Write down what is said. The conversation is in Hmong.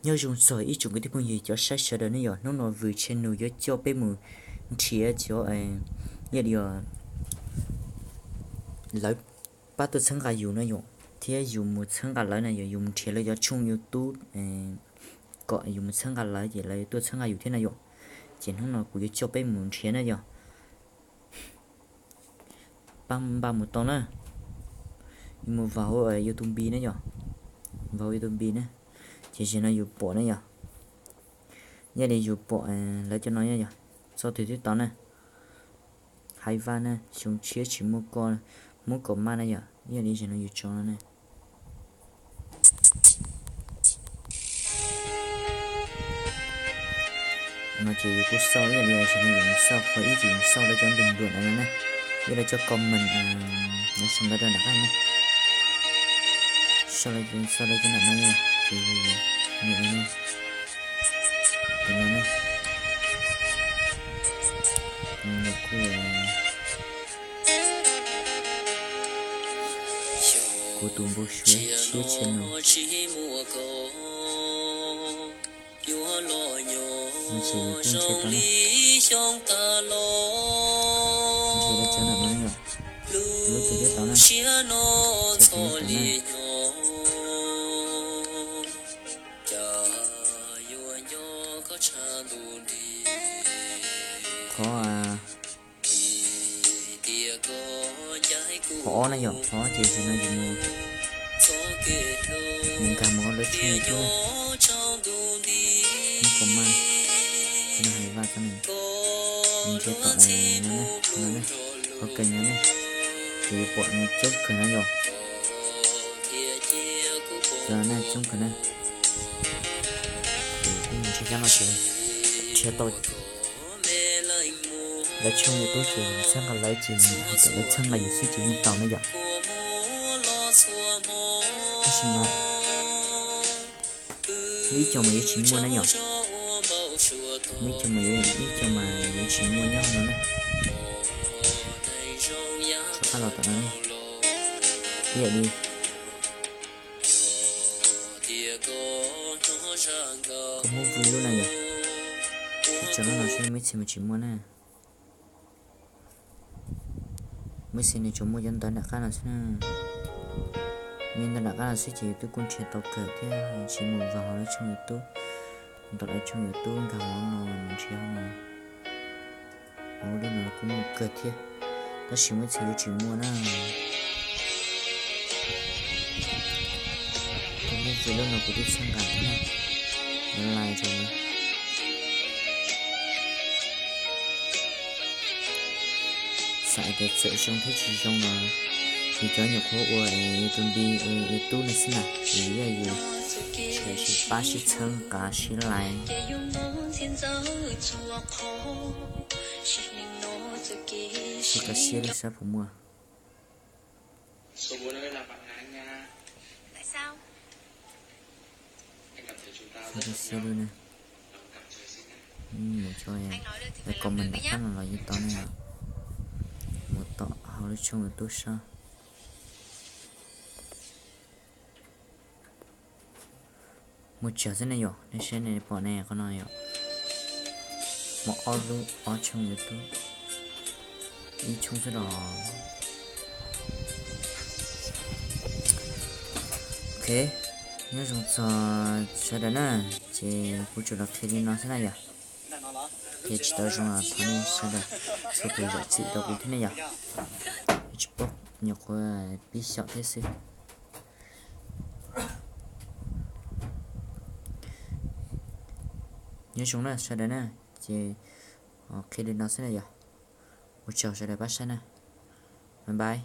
Nyob zoo txog ib tsoom kwv tij phooj ywg cov saib sawv daws ne yom, hnub no Vwm Channel yuav coj peb mus nrhiav cov, ib yam li lawv pab tuaj txhawb nqa yus no yom, thiab yus mus txhawb nqa lawv na yom, yus mus nrhiav lawv cov tshooj YouTube kom yus mus txhawb nqa lawv ces lawv tuaj txhawb nqa yus thiab na yom. Ces hnub no kuv yuav coj peb mus nrhiav na yom. Pab npaj mus tau na, yus mus vauv YouTube na yom, vauv YouTube na, ces zaum no yus pom na yom, ib yam li yus pom lawv cov no yom, txoj twg twb tau na, Hais Vaj na, xyoo tshiab tsis muaj koj, Hmoob Kaum Maj na yom, ib yam li zaum no yus tso no na. No ces yus kuj xauj ib yam li zaum no yus mus xauj qhov ib ces yus xauj lawv cov bình luận no na, ib lawv cov comment no, sau ntawv rau nram qab na, sau lawv cov nram no na, ces tus no na, nws kuj kuv tus npau suav tshiab tshaj no. Ces kuj nrhiav tau na, nrhiav tau cov nram no yom, lub twg thiaj tau na, cov twg thiaj tau na. Qhov, qhov ob na yom, qhov ces zaum no yus mus, mus nkag mus hauv lawv tshooj YouTube na, Hmoob Kaum Maj, ces no Hais Vaj txoj ne, nrhiav tom no na, no na, qhov kawg no na, ces yuav pom nws coob kawg no yom, cov no coob kawg na. Ces kuv nrhiav cov no ces nrhiav tau lawv tshooj YouTube ces txhawb nqa lawv ces hais tias lawv txhawb nqa yus xwb ces yeej tau na yom. Tab sis mas muaj ib co mas yuav tsis muaj na yom, muaj ib co mas yuav, ib co mas yuav tsis muaj nyob hauv no na. Rov qab los tom no, ib yam li koj muab vwm lub no yom, tso lub no seb muaj ib txhia mas tsis muaj na. Muaj ib txhia nws tsuas muaj cov ntawv nram qab no xwb na. Muaj ntawv nram qab no xwb ces yus twb kuj nrhiav tau kawg thiab, tsis mus vauv hauv lawv tshooj YouTube, ntawm lawv tshooj YouTube nkag hauv no mus nrhiav no, hauv lub no kuj muaj kawg thiab, tab sis muaj ib txhia yuav tsis muaj na. Kuv muab vwm lub no kuv twb txhawb nqa thiab na, lais rau na. Xav tias txawm zoo thiab tsis zoo los yus cov nyuam qhuav ua YouTube, ua YouTube no xwb na, ces yog yus sib pab sib txhawb nqa sib lais, sib kaj siab li saib puas muaj. Sib kaj siab li na. Mus tso, lawv comment nram qab no los yeej tau ne yom. Mus tom hauv lub tshooj YouTube sab. Mus tsawg xwb ne yom, nej saib nej pom ne qhov no yom. Muaj ob lub ob tshooj YouTube, ib tshooj xwb los. Ok, nyob zoo txog sawv daws na, ces kuv tsuas los qhia li no xwb na yom. Qhia tsis tau zoo los thov nej sawv daws txhua tus zam txim rau kuv thiab ne yom. Tsis paub, nyuam qhuav pib xyaum thiab xwb. Nyob zoo na sawv daws na, ces qhia li no xwb na yom. Ua tsaug sawv daws pab saib na. Bye bye.